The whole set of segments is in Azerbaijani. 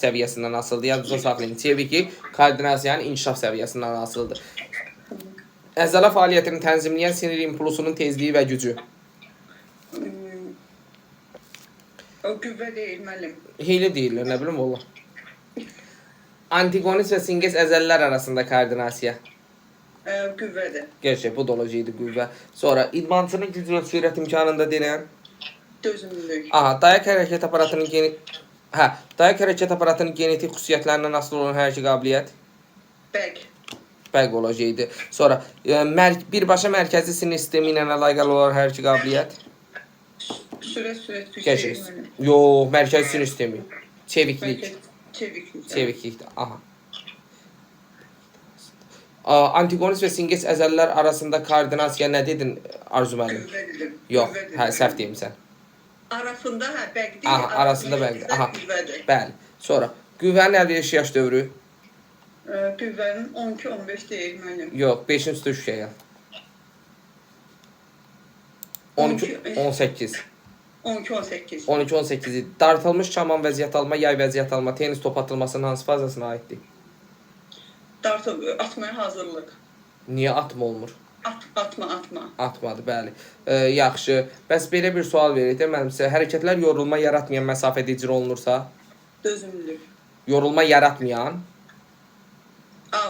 Səviyyəsindən asılıdır. Yadınızda saxlayın. Çeviklik koordinasiyanın inkişaf səviyyəsindən asılıdır. Əzələ fəaliyyətini tənzimləyən sinir impulsunun tezliyi və gücü. O qüvvə deyil, müəllim. Hiylə deyirlər, nə bilim valla. Antigonist və singes əzələlər arasında koordinasiya. Qüvvədir. Gerçək, bu da olacaqdı qüvvə. Sonra idmançının güc və sürət imkanında denən. Dözümlülük. Aha, dayaq hərəkət aparatının geni Hə, dayaq hərəkət aparatının genetik xüsusiyyətlərindən asılı olan hər iki qabiliyyət Bəq. bəq olacaqdı. Sonra birbaşa mərkəzi sinir sistemi ilə əlaqəli olan hər iki qabiliyyət. Sürət güc Gerçək. deyil, müəllim. Yox, mərkəzi sinir sistemi. Çeviklik. Mərkəz çeviklik. Çeviklikdir. Aha. Antigonist və singes əzələlər arasında koordinasiya nə dedin Arzu müəllim? Qüvvə dedim. Yox, Qüvvə dedim. hə, səhv deyimsən. Arasında hə bəq deyil. Aha, arasında bəqdir. Aha. Qüvvədir. Bəli. Sonra qüvvənin əlverişli yaş dövrü? Qüvvənin 12-15 deyil müəllim. Yox, 5-in üstə şüşəyə. 12 18. 12-18. 12 18 idi. Dartılmış kaman vəziyyət alma, yay vəziyyət alma, tenis top atılmasının hansı fazasına aiddir? Dartıb atmaya hazırlıq. Niyə atma olmur? Atma, atma. Atmadı, bəli. Yaxşı. Bəs belə bir sual verək də mənim sizə. Hərəkətlər yorulma yaratmayan məsafədə icra olunursa, Dözümlülük. yorulma yaratmayan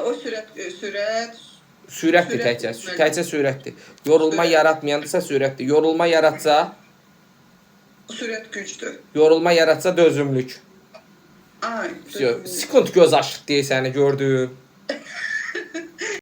O sürət, sürət, sürətdir Sürət, təkcə. bəli. Təkcə sürətdir. Yorulma Sürət. yaratmayandırsa sürətdir. Yorulma yaratsa, sürət gücdür. yorulma yaratsa dözümlük. Ay, Vsyo. dözümlülük. Sekund göz açıq deyə səni gördüm.